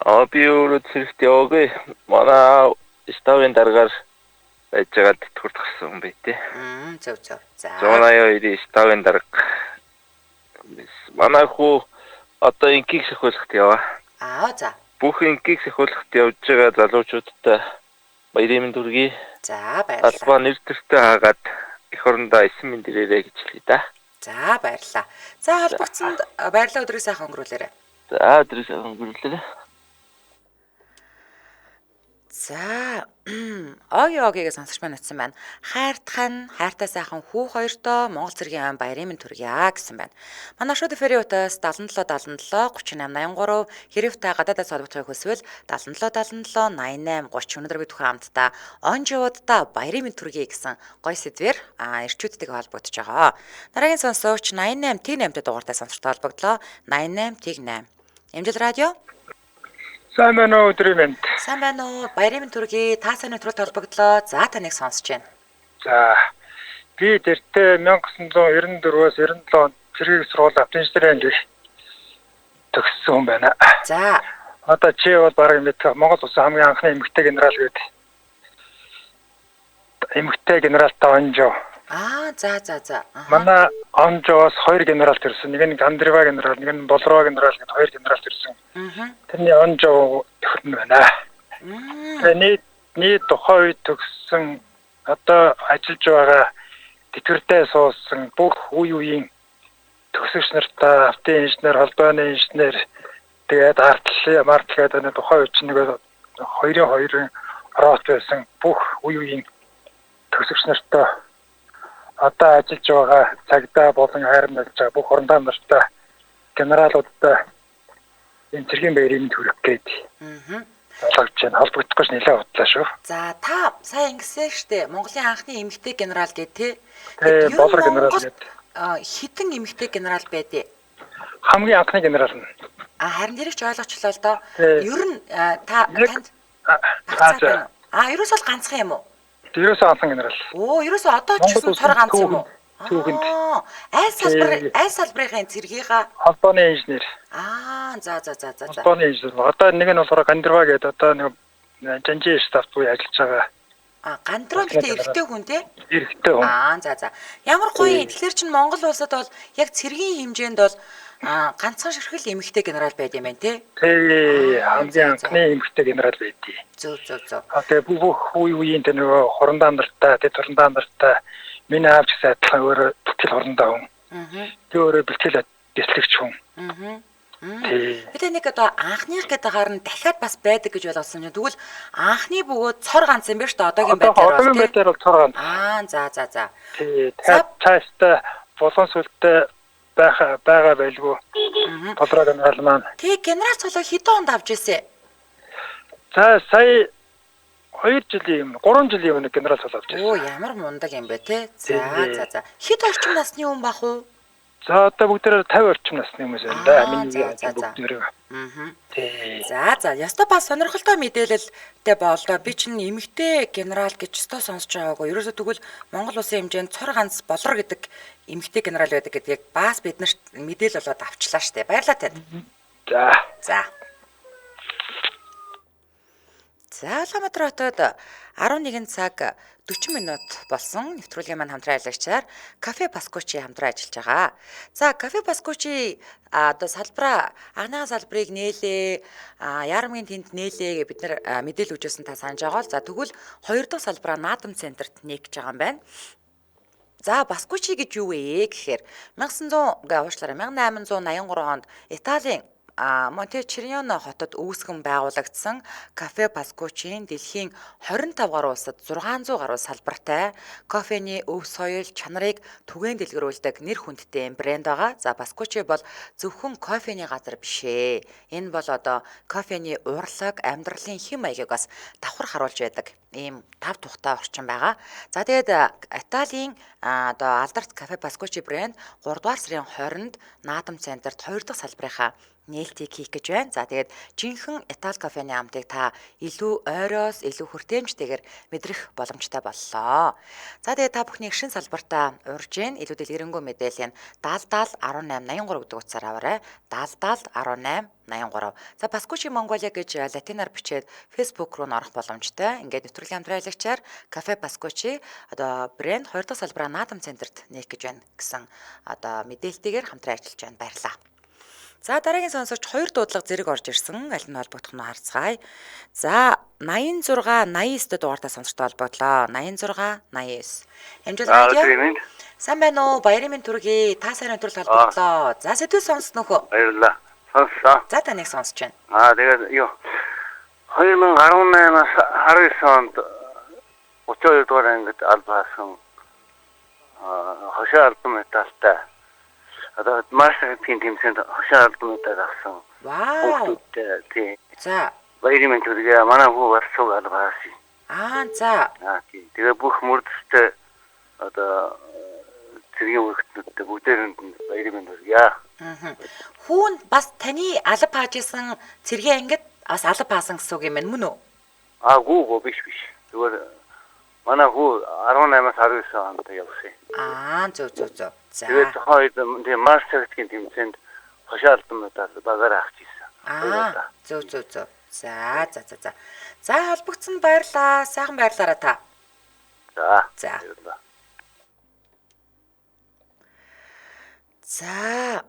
Аа би өөрөө цэрэгт яваагүй. Манай штабын даргаар байж байгаа тэтгэврт гарсан хүн бай тээ. Зөв зөв. За. 182-ийн штабын дарга. Манай хүү одоо инкийг сахиулахт яваа. Аа за. Бүх инкийг сахиулахт явж байгаа залуучуудтай баярын мэнд хүргэе. За баярлалаа. Албаа нэр төртөө хаагаад эх орондоо 9 мэнд ирээрэй гэж хэлье да. За баярлалаа. За холбогдсонд баярлалаа, өдрийг сайхан өнгөрүүлээрэй. За өдрийг сайхан өнгөрүүлээрэй. За Оги Огигээ сонсогч маань утсан байна. Хайртхан, хайртай сайхан хүү хоёртоо Монгол цэргийн айн баярын мэнд төргийа гэсэн байна. Манай шууд эфирийн утас 77 77 38 83 хэрэг та гадаадаас холбогдохыг хүсвэл 77 77 88 30. Өнөөдөр бид бүхэн хамтдаа онжуудаа баярын мэнд төргий гэсэн гоё сэдвэр эрчүүдтэйгээ холбогдож байгаа. Дараагийн сонсогч 88 Т8 дугаартай сонсогчтой холбогдлоо. 88 Т8. Эмжил радио. Сайн байна уу, өдрийн мэнд. Сайн байна уу? Баярын мэнд төргий. Та сайн өдрөлт холбогдлоо. За таныг сонсож байна. За би тэртээ 1994-өөс 97 онд цэргийн сургууль автоинженерийн анги төгссөн хүн байна. За. Одоо чи бол бараг мэдэх Монгол улсын хамгийн анхны эмэгтэй генерал гэдэг. Эмэгтэй генералтай Онжоо. Аа за за за. Манай Онжоос хоёр генерал төрсөн. Нэг нь Гандрива генерал, нэг нь Болроо генерал гэдэг хоёр генерал төрсөн. Тэрний Онжоо төхөр нь байна. Тэгээ нийт тухайн үед төгссөн одоо ажиллаж байгаа тэтгэвртэй суусан бүх үе үеийн төгсөгч нартай автын инженер, холбооны инженер тэгээд артлын мартал гэдэг нэг тухайн үед чинь нэг 2-2-ын рот байсан бүх үе үеийн төгсөгч нартай одоо ажиллаж байгаа цагдаа болон хайрм ажиллаж байгаа бүх хурандаа нартай генералуудтай энэ цэргийн баярын төрөх гээд болгож байна. Холбогдохгүй ч нэлээд удлаа шүү. За та сайн ингэсэн штэ. Монголын анхны эмэгтэй генерал гэдэг тий. Тий, Болор генерал гэдэг. Хитэн эмэгтэй генерал байдээ? Хамгийн анхны генерал нь. А харин дэрэгч ойлгочлоо л доо. Ер нь та танд аа ерөөсөө л ганцхан юм уу? Ерөөсөө ганцхан генерал. Оо, ерөөсөө одоо ч гэсэн цор ганц юм уу? Түүхэнд. Аль салбарын цэргийга холбооны инженер. Аа, за за за за. Холбооны инженер. Одоо нэг нь болохоор Гандрва гэдэг одоо нэг Жанжин штаб буюу ажиллаж байгаа. Аа, Гандрва гэдэг эрэгтэй хүн тий? Эрэгтэй хүн. Аа, за за. Ямар гоё. Тэгэхээр чин Монгол улсад бол яг цэргийн хэмжээнд бол ганцхан ширхэл эмэгтэй генерал байд юм байна тий? Тий, хамгийн анхны эмэгтэй генерал байдیں۔ Зөв зөв зөв. Тэгээ бүх үе үеийн тэр нөгөө хурандаа нартай, тэр хурандаа нартай миний аав ч гэсэн адилхан өөрөө бэлтгэл хурандаа хүн. Тэр өөрөө бэлтгэл бэлтгэгч хүн. Бид нэг одоо анхных гэдэг хагаар нь дахиад бас байдаг гэж ойлгосон юм. Тэгвэл анхны бөгөөд цор ганц юм байна шүү дээ. Одоогийн байдлаар бол одоогийн байдлаар бол цор ганц. Аа, за за за. Тий, цаашдаа булан сүлдээ байгаа байлгүй. Болроо генерал маань. Тий, генерал цолоо хэдэн онд авч ирсэн? За сая 2 жилийн өмнө, 3 жилийн өмнө генерал цол авч ирсэн. Оо, ямар мундаг юм бэ те. За за за. Хэд орчим насны хүн бах уу? За одоо бүгдээрээ 50 орчим насны хүмүүс байна да. Миний бүгдээрээ. Тий. За за, ёстой бас сонирхолтой мэдээлэлтэй боллоо. Би чинь эмэгтэй генерал гэж ёстой сонсож байгаагүй. Ерөөсөө тэгвэл Монгол улсын хэмжээнд цор ганц Болор гэдэг эмэгтэй генерал байдаг гэдгийг бас бид нарт мэдээлэл болоод авчлаа штэ. Баярлалаа танд. За. За. За Улаанбаатар хотод 11 цаг 40 минут болсон. Нэвтрүүлгийн маань хамтран ажиллагчаар Кафе Паскучи хамтран ажиллаж байгаа. За Кафе Паскучи одоо салбараа анхныхаа салбарыг нээлээ, Яармгийн тэнд нээлээ гэж бид нар мэдээлэл өгчөөсөн та санаж байгаа л. За тэгвэл хоёр дахь салбараа Наадам центрт нээх гэж байгаа юм байна. За Паскучи гэж юу вэ гэхээр 1900 гэ уушлаарай 1883 онд Италийн Монтечириано хотод үүсгэн байгуулагдсан Кафе Паскучийн дэлхийн 25 гаруй улсад 600 гаруй салбартай кофений өв соёл чанарыг түгээн дэлгэрүүлдэг нэр хүндтэй брэнд байгаа. За Паскучи бол зөвхөн кофений газар биш ээ. Энэ бол одоо кофений урлаг, амьдралын хэм маягийг бас давхар харуулж байдаг ийм тав тухтай орчин байгаа. За тэгээд Италийн одоо алдарт Кафе Паскучи брэнд 3 дугаар сарын 20-нд Наадам центрт 2 дахь салбарынхаа нээлтийг хийх гэж байна. За тэгээд жинхэнэ Итали кофений амтыг та илүү ойроос илүү хүртээмжтэйгээр мэдрэх боломжтой боллоо. За тэгээд та бүхний шин салбартаа урьж гин илүү дэлгэрэнгүй мэдээлэл нь 70 70 18 83 гэдэг утсаар аваарай. 70 70 18 83. За Паскучи Монголиа гэж латинаар бичээд Facebook руу н орох боломжтой. Ингээд нэвтрүүлгийн хамтран ажиллагчаар Кафе Паскучи одоо брэнд 2 дахь салбараа Наадам центрт нээх гэж байна гэсэн одоо мэдээлэлтэйгээр хамтран ажиллаж байна. Баярлалаа. За дараагийн сонсогч хоёр дуудлага зэрэг орж ирсэн. Аль нь холбогдох нь харцгаая. За 86 89 дэх дугаартай сонсогчтой холбогдлоо. 86 89. Амжилт радио. Сайн байна уу? Баярын минь төргий. Та сайн өдрөл холбогдлоо. За сэдвээ сонсноо хөө. Баярлалаа. Сонссон. За таныг сонсож байна. Аа тэгээд юу 2018-аас 19 онд 32 дугаар ангид албаасан хошоо албан медальтай одоо марш гэдгийн тэмцээнд хошоо албан медаль авсан. Вау. Тий. За. Баярын мэнд хүргэе. Манай хүү бас цуг албаасан. Аа за. Аа тий. Тэгээ бүх мөрдөстэй одоо цэргийн үүрэгтнүүдтэй бүгдээрэнд нь баярын мэнд хүргэе. Аа. Хүүн бас таны алба хааж исэн цэргийн ангид бас алба хаасан гэсэн үг юм байна мөн үү? Аа гүү биш. Зүгээр манай хүү 18-аас 19 онд явсан. Аа зөв. За. Тэгээд тухайн үед тийм марш цагтгийн тэмцээнд хошоо албан медаль багаар авч ирсэн. Аа зөв. За. За холбогдсон баярлаа. Сайхан баярлаараа та. За. За. За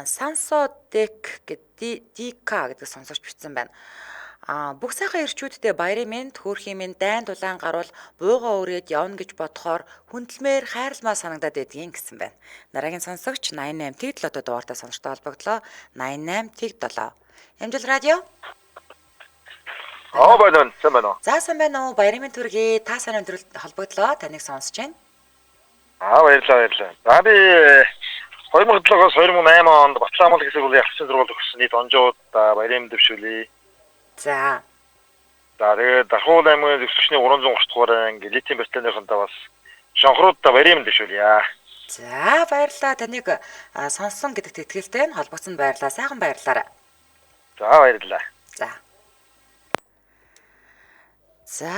Сансо Дек гэдэг ДК гэдэг сонсогч бичсэн байна. Бүх сайхан ирчүүдтэй баярын мэнд, хөөрхийн мэнд, дайн дулаан гарвал буугаа өрөөд явна гэж бодохоор хүндлэмээр хайрламаа санагдаад байдгийн гэсэн байна. Дараагийн сонсогч 88 тэг 7 дугаартай сонсогчтой холбогдлоо. 88 тэг 7. Амжилт радио. Аа байна, сайн байна уу? За сайн байна уу? Баярын мэнд төргий. Та сайн өндөрлөлт холбогдлоо. Таныг сонсож байна. Аа баярлалаа. За би 2007-оос 2008 онд Батламал хэсэг үеийн авчин сургууль төгссөн нийт онжууд баярын мэнд дэвшүүлье. За. За тэгээд Дархуул аймгийн зэвсэгчний 330 дугаар анги элитийн батальоныхонтой бас шонхруудаа баярын мэнд дэвшүүлье. За баярлалаа. Таныг сонссон гэдэгт итгэлтэй нь холбогдсон баярлалаа. Сайхан баярлалаа. За баярлалаа. За. За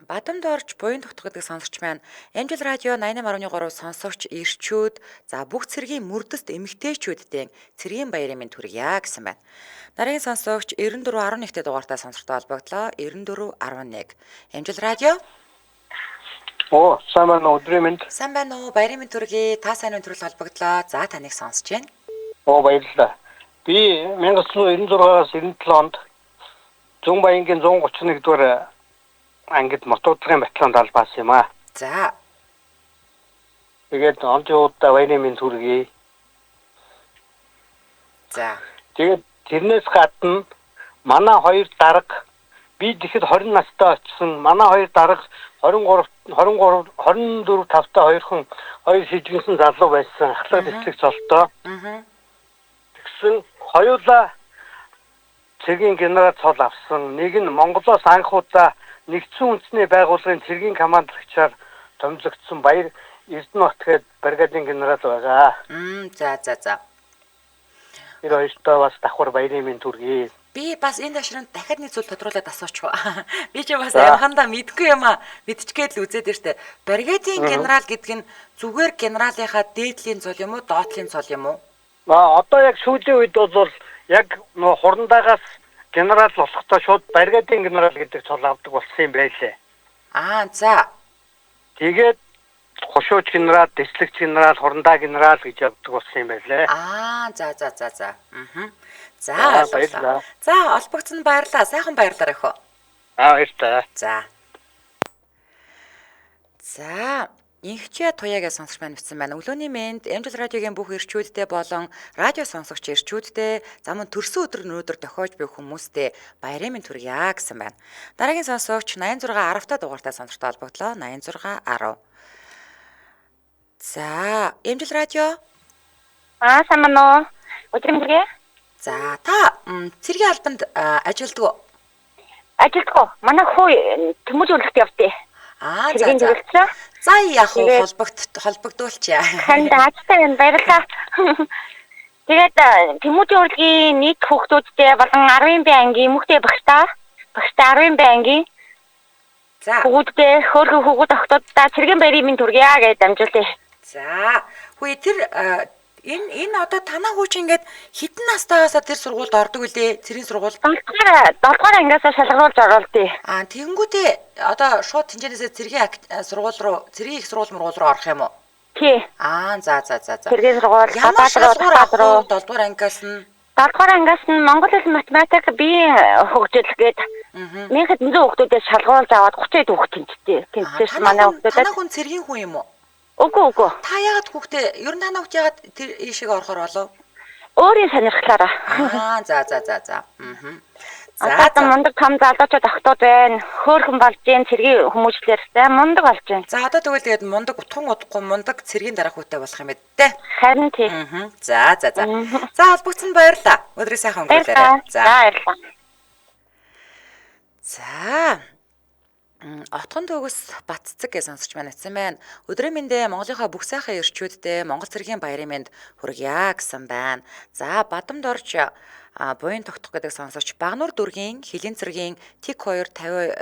Бадамд орж буян тогтох гэдэг сонсогч маань Амжил радио 88.3 сонсогч ирчүүд за бүх цэргийн мөрдөст эмэгтэйчүүдтэй цэргийн баярын мэнд хүргье гэсэн байна. Дараагийн сонсогч 94.1 дугаартай сонсогчтой холбогдлоо. 94.1. Амжил радио. Оо, сайн байна уу, өдрийн мэнд. Сайн байна уу, баярын мэнд хүргье. Та сайн өндрөл холбогдлоо. За таныг сонсож байна. Оо, баярлалаа. Би 1996-аас 97 онд Зүүн Баянгийн 131 дугаар ангид мотоциклийн батальонд албаасан юм аа. За. Тэгээд онцгойдаа баярын мэнд хүргэе. За. Тэгээд тэрнээс гадна манай хоёр дарга би тэгэхэд 20 настай очсон. Манай хоёр дарга 23 23 24 тавтай хоёрхан хоёр шижгэнсэн залуу байсан. Ахлах дэслэг цолтой. Аа. Тэгсэн хоёулаа цэргийн генерал цол авсан. Нэг нь Монголоос анх удаа нэгдсэн үндэсний байгууллагын цэргийн командлагчаар томилогдсон Баяр Эрдэнэбат гээд бригадын генерал байгаа. За. Тэр хоёртой бас давхар баярын мэнд хүргэе. Би бас энэ ташранд дахиад нэг зүйл тодруулаад асуучих. Би ч бас амхандаа мэдгүй юм аа. Мэдчихгээд л үзээд штэ. Бригадын генерал гэдэг нь зүгээр генералынхаа дээдлийн цол юм уу, доотлын цол юм уу? Аа одоо яг сүүлийн үед бол яг нөө хурандаагаас генерал болохдоо шууд бригадын генерал гэдэг цол авдаг болсон юм байлээ. Аа за. Тэгээд хошууч генерал, дэслэгч генерал, хурандаа генерал гэж явдаг болсон юм байлээ. Аа за. Аа. За баярлалаа. За олбогдсон баярлалаа. Сайхан баярлалаа өхөө. Аа баярлалаа. За. За Инхчээ туяагаа сонсогч маань бичсэн байна. Өглөөний мэнд Амжил радиогийн бүх ирчүүдтэй болон радио сонсогч ирчүүдтэй за мөн төрсөн өдөр өнөөдөр тохиож буй хүмүүстээ баярын мэнд хүргье гэсэн байна. Дараагийн сонсогч 86 10 та дугаартай сонсогчтой холбогдлоо. 86 10. За, Амжил радио. Аа, сайн байна уу? Өдрийн мэнд. За, та цэргийн албанд ажилддаг уу? Ажилддаг уу? Манай хүү төмөл үлгт явдээ. Аа, за. За яах вэ? Холбогдуулчихъя. Ханд аажтай байна. Баярлалаа. Тэгээд Тэмүүжийн урлагийн нийт хүүхдүүдтэй болон 10 Б ангийн эмэгтэй багштай 10 Б ангийн за хүүхдүүдтэй хөөрхөн хүүхд охтуудаа цэргийн баярын мэнд хүргье гэж дамжуулъя. За хүү тэр энэ одоо танаа хүү чи ингээд хэдэн настайгаасаа тэр сургуульд ордог үлээ? Цэргийн сургууль. 7 дугаар ангиасаа шалгаруулж оруулдیں۔ Аа тэгэнгүүтээ одоо шууд тэнцэнээсээ цэргийн сургууль руу, цэргийн их сургууль мургуул руу орох юм уу? Тий. Аа за. Цэргийн сургууль гадаад руу 7 дугаар ангиас нь 7 дугаар ангиас нь монгол хэл, математик, биеийн хөгжил гээд 1100 хүүхдүүдээс шалгаруулж аваад 30 хүүхд тэнцтээ. Тэнцсэн манай хүүхдүүд. Танаа хүн цэргийн хүн юм уу? Үгүй. Та яагаад хүүхдээ ер нь танаа хүүхд яагаад тэр ийшээ орохоор болов? Өөрийн сонирхлоороо. Аа за. За мундаг том залуучууд охтууд байна. Хөөхөн болж гин цэргийн хүмүүжлэр за мундаг болж гин. За одоо тэгвэл тэгээд мундаг утхан удахгүй мундаг цэргийн дараах хүүтэй болох юм ээ. Харин тий. За. За холбогдсон баярлалаа. Өдрийг сайхан өнгөрүүлээрэй. За баярлалаа. За Отгон төгс Батцэг гэж сонсогч маань утсан байна. Өдрийн мэндээ Монголынхаа бүх сайхан эрчүүддээ Монгол цэргийн баярын мэнд хүргье гэсэн байна. За Бадамд орж буян тогтох гэдэг сонсогч Багнуур дүүргийн Хилийн цэргийн Тик 250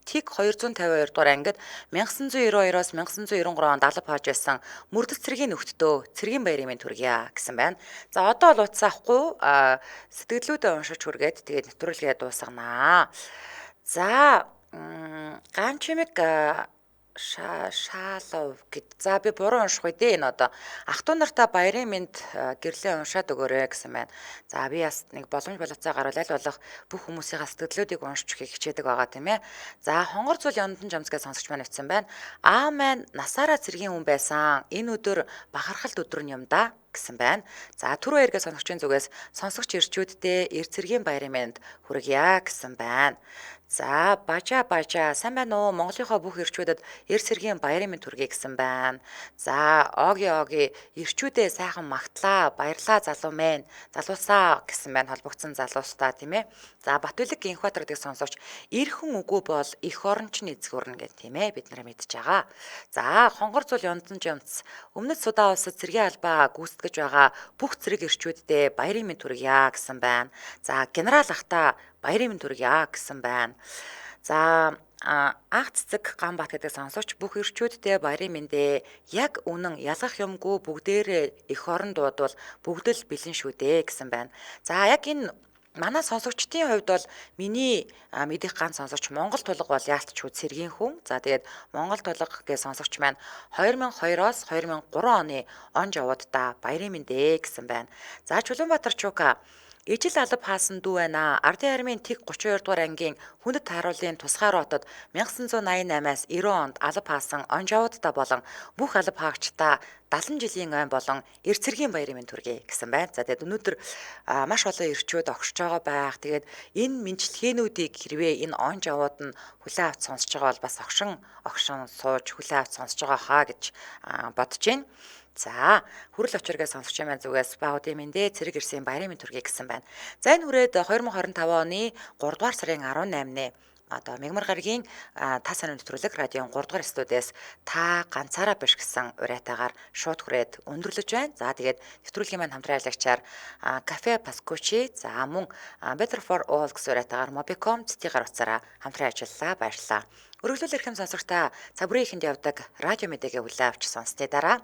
Тик 252 дугаар ангид 1992-оос 1993 онд алба хааж байсан мөрдөс цэргийн нөхдөдөө цэргийн баярын мэнд хүргье гэсэн байна. За одоо бол утас авахгүй сэтгэлдүүдээ уншиж хүргээд тэгээд нэвтрүүлгээ дуусганаа. За Ганчимэг Шаалов гэд. За би буруу унших үү дээ энэ одоо. Ах トゥ нартаа баярын мэнд гэрлээ уншаад өгөөрэй гэсэн байна. За би бас нэг боломж боловцоо гарвал аль болох бүх хүмүүсийнхаа сэтгэлдлүүдийг уншиж өгөхийг хичээдэг байгаа тийм ээ. За хонгор зүйл Яндан жамц гэж сонсогч маань утсан байна. Аа маань насаараа цэргийн хүн байсан. Энэ өдөр бахархалт өдөр нь юм да гэсэн байна. За түр баяргээ сонсогчийн зүгээс сонсогч эрчүүддээ эр цэргийн баярын мэнд хүргье гэсэн байна. За бажа сайн байна уу? Монголынхоо бүх эрчүүдэд эр цэргийн баярын мэнд хүргэе гэсэн байна. За оги эрчүүдээ сайхан магтлаа, баярлаа залуу мэн. Залуусаа гэсэн байна холбогдсон залуустаа тийм ээ. За Батүлэг Гинхбатар гэдэг сонсогч эрхэн үгүй бол эх орон чинь эзгүрнэ гэх тийм ээ бид нар мэдж байгаа. За хонгор зул Яндан жамц өмнөд Судан улсад цэргийн албаа гүйцэтгэж байгаа бүх цэрэг эрчүүддээ баярын мэнд хүргье гэсэн байна. За генерал ахта баярын мэнд хүргье гэсэн байна. За анх цэцэг Ганбат гэдэг сонсогч бүх эрчүүддээ баярын мэндээ яг үнэн ялгах юмгүй бүгдээрээ эх орон дуудвал бүгд л бэлэн шүү дээ гэсэн байна. За яг энэ манай сонсогчдын хувьд бол миний мэдих ганц сонсогч Монгол тулга бол яалтчгүй цэргийн хүн. За тэгээд Монгол тулга гэж сонсогч маань 2002-оос 2003 оны он жовооддаа баярын мэндээ гэсэн байна. За Чулуунбаатар Чука Ижил алба хаасан дүү байна. Ардын армийн Тэг 32 дугаар ангийн хүндэт тааруулын тусгаар хотод 1988-аас 90 онд алба хаасан Онжоудтай болон бүх алба хаагчдаа 70 жилийн ой болон эр цэргийн баярын мэнд хүргэе гэсэн байна. За тэгээд өнөөдөр маш олон эрчүүд огшож байгаа байх. Тэгээд энэ мэндчилгээнүүдийг хэрвээ энэ Онжоуд нь хүлээн авч сонсож байгаа бол бас огшин сууж хүлээн авч сонсож байгаа хаа гэж бодож байна. За хүрэл очиргээ сонсогч маань зүгээс баудын мэндэ цэрэг ирсэн баярын мэнд хүргэе гэсэн байна. За энэ хүрээд 2025 оны 3 дугаар сарын 18-ны одоо Мегмар гарагийн та сайн нэвтрүүлэг радион 3 дугаар студиэс та ганцаараа биш гэсэн уриатаагаар шууд хүрээд өндөрлөж байна. За тэгээд нэвтрүүлгийн маань хамтран ажиллагчаар кафе Паскучи за мөн Better for All гэсэн уриатаагаар Mobicom цэцгийн гар утсаараа хамтран ажиллалаа. Баярлалаа. Өргөлөөл эрхэм сонсогчдаа цаг бүрийн ихэнд явдаг радио мэдээгээ хүлээн авч сонссны дараа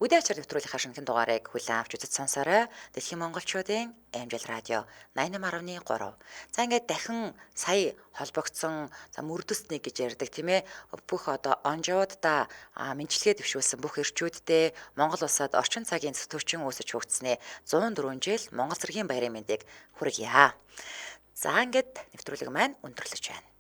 Үдээ ачаар нэвтрүүлгийнхаа шинэхэн дугаарыг хүлээн авч үзэж сонсоорой. Дэлхийн монголчуудын Амжил радио 88.3. За ингээд дахин сая холбогдсон за мөрдөс нэг гэж ярьдаг тийм ээ. Бүх одоо онжоудаа мэндчилгээ дэвшүүлсэн бүх эрчүүддээ Монгол улсад орчин цагийн сэтгүүчин үүсэж хөгжснээ 104 жил Монгол цэргийн баярын мэндийг хүргье. За ингээд нэвтрүүлэг маань өндөрлөж байна.